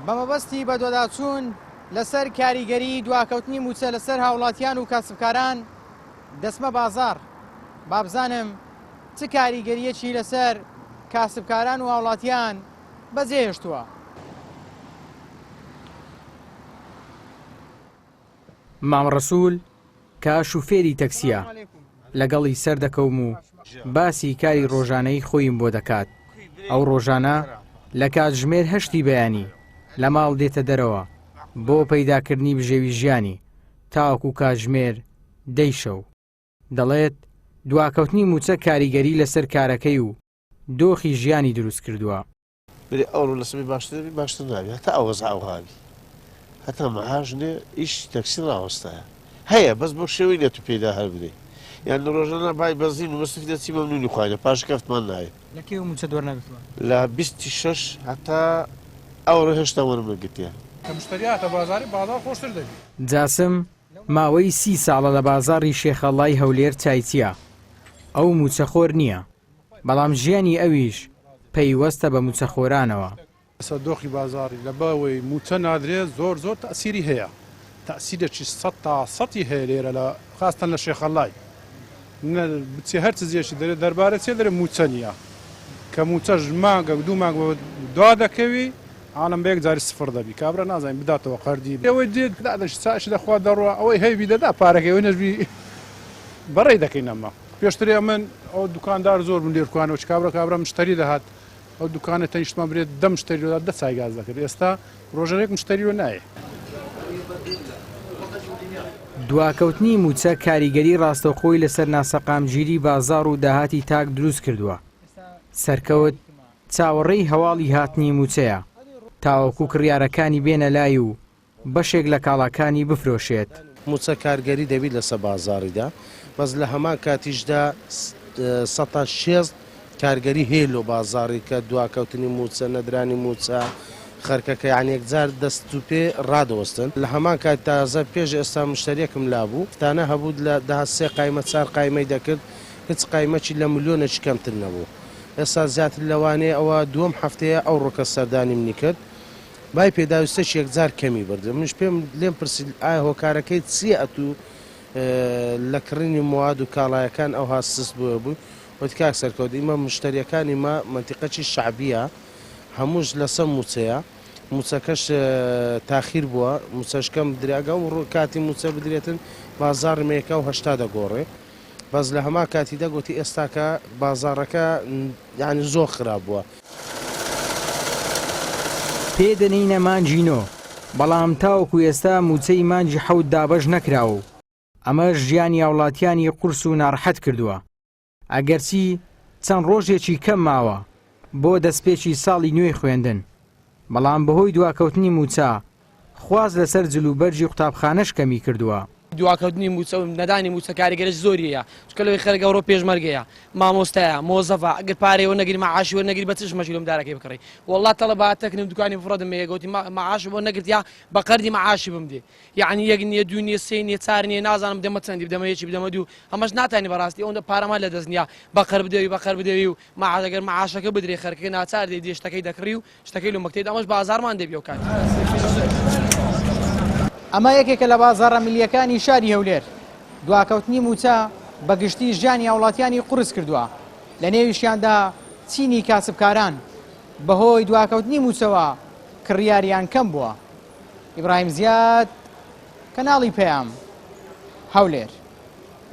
بە مەبەستی بەدواداچوون لەسەر کاریگەریی دواکەوتنی مووچە لەسەر هاوڵاتیان و کاسبکاران دەچمە بازاڕ با بزانم چ کاریگەرییەکی لەسەر کاسبکاران و هاوڵاتیان بەجێهێشتووە. مام ڕەسول کە شوفێری تەکسییە، لەگەڵی سەردەکەوم و باسی کاری ڕۆژانەی خۆیم بۆ دەکات. ئەو ڕۆژانە لە کاتژمێر هەشتی بەیانی لە ماڵ دێتە دەرەوە بۆ پەیداکردنی بژێوی ژیانی تاوەکو کاتژمێر دەی شەو. دەڵێت، دواکەوتنی مووچە کاریگەری لەسەر کارەکەی و دۆخی ژیانی دروستکردووە. برێ ئەوڕۆ لە سبەی باشتر دەبی باشتر نابی هەتا ئەو وەزعە ئەوها بی هەتا مەعاش نێ ئیش تەکسی ڕاوەستایە هەیە بەس بەو شێوەی نێ تو پێیدا هەر بدەی یان لە ڕۆژانە بای بەنزین و مەسرفی دەچی مەمنونی خواینە پاشکەفتمان ناوێ. لە کەیەوە مووچەت وەرنەگرتووە؟ لە بیستی شەش هەتا ئەوڕۆ هێشتا وەرم نەگرتیە. کە مشتەری هاتە بازاری بازاڕ خۆشتر دەبی. جاسم ماوەی سی ساڵە لە بازاڕی شێخەڵڵای هەولێر چایچییە، ئەو مووچەخۆر نییە. بەڵام ژیانی ئەویش پەیوەستە بە مووچەخۆرانەوە. لەسەر دۆخی بازاڕی لەبەوەی مووچە نادرێت زۆر زۆر تەئسیری هەیە تەئسیرێکی سەد تا سەتی هەیە لێرە لە خاستەن لە شێخەڵای نە بچێ هەر چزێکی دەرێ دەربارە چێ دەرێ مووچە نییە کە مووچەش مانگەک دوو مانگ بە دوا دەکەوی عالم بە یەک جاری سفر دەبی کابرا نازانین بداتەوە قەردی ئەوەی دێت دادەنیشت چایشی دەخوا دەڕوا ئەوەی هەیبی دەدا پارەکەی ئەوەی نەشبی بەڕێی دەکەین ئەمە. پێشتر ئەمن ئەو دوکاندار زۆر بوون لێرکوانەوە چ کابرا کابرا مشتەری دەهات ئەو دوکانە تەنیشتمان برێت دە مشتەری لۆ دە چای گاز دەکرد ئێستا ڕۆژانە یەک مشتەری لۆ نایێ. دواکەوتنی مووچە کاریگەری ڕاستەوخۆی لەسەر ناسەقامگیری بازاڕ و داهاتی تاک دروستکردووە. سەرکەوت چاوەڕێی هەواڵی هاتنی مووچەیە تاوەکو کڕیارەکانی بێنە لای و بەشێک لە کاڵاکانی بفرۆشێت. موچە کارگەری دەبیت لەسەر بازاڕیدا بەس لە هەمان کاتیشدا سەتا شێست کارگەری هەیە لۆ بازاڕی کە دواکەوتنی موچە نەدرانی موچە خەرکەکە یان یەکجار دەست و پێ ڕادەوەستن لە هەمان کات تازە پێش ئێستا مشتەریەکم لابوو فتانە هەبوو لە دەهات سێ قایمە چار قایمەی دەکرد هیچ قایمەکی لە ملیۆنێکی کەمتر نەبوو ئێستا زیاتر لەوانەیە ئەوە دووەم هەفتەیە ئەوڕۆکە سەردانی منی کرد بای پێداویستەکی یەکجار کەمی برد منیش پێم لێم پرسی ئایا هۆکارەکەی چییە ئەتوو لە کڕینی مواد و کاڵایەکان ئەوها سست بووە بووی وتی کاک سەرکەوت ئیمە مشتەریەکانی مە مەنتیقەکی شەعبیە هەمووش لەسە موچەیە موچەکەش تاخیر بووە موچەش کەم بدرێ ئەگە ئەو کاتی موچە بدرێتن بازاڕی مە یەکا و 80 دەگۆڕێ بەس لە هەمان کاتیدا گوتی ئێستاکە بازاڕەکە یانی زۆر خراپ بووە. پێ دەنێینە مانگی نۆ، بەڵام تاوەکو ئێستا مووچەی مانگی حەوت دابەش نەکراوە و ئەمەش ژیانی هاوڵاتیانی قورس و ناڕەحەت کردووە، ئەگەرچی چەند ڕۆژێکی کەم ماوە بۆ دەستپێکی ساڵی نوێی خوێندن، بەڵام بەهۆی دواکەوتنی مووچە خواست لەسەر جلوبەرگی قوتابخانەش کەمی کردووە. دواکەوتنی مووچە و نەدانی مووچە کاریگەریی زۆری هەیە، چونکە لەوەی خەرک ئەوڕۆ پێشمەرگەیە، مامۆستایە، مۆزەفە، ئەگەر پارەی وەرنەگری مەعاشی وەرنەگری بە چ مەجبوورم دارەکەی بکڕی؟ وەڵڵا تەڵەبە تەکنم دوکانی فڕەدم هەیە گۆتی مەعاشم وەرنەگرتیا بە قەردی مەعاشی بمدێ یەعنی یەک نییە دوو نییە سێ نییە چار نییە نازانم بدەمە چەندی بدەمە یەکی بدەمە دوو ئەمەش ناتانی بەڕاستی ئەوەندە پارەمان لە دەست نییە بە قەر بدەوی بە قەر بدەوی و مەعاش ئەگەر مەعاشەکە بدرێ خەرکەکە ناچار دێ دێ شتەکەی دەکڕی و شتەکەی لۆ مەکتەی ئەمەش بازاڕمان دەبی ئەو کات. ئەمە یەکێکە لە بازاڕە میللییەکانی شاری هەولێر، دواکەوتنی مووچە بە گشتی ژیانی هاوڵاتیانی قورس کردووە، لە نێویشیاندا چینی کاسبکاران، بەهۆی دواکەوتنی مووچەوە کڕیاریان کەم بووە. ئیبراهیم زیاد، کەناڵی پەیام، هەولێر.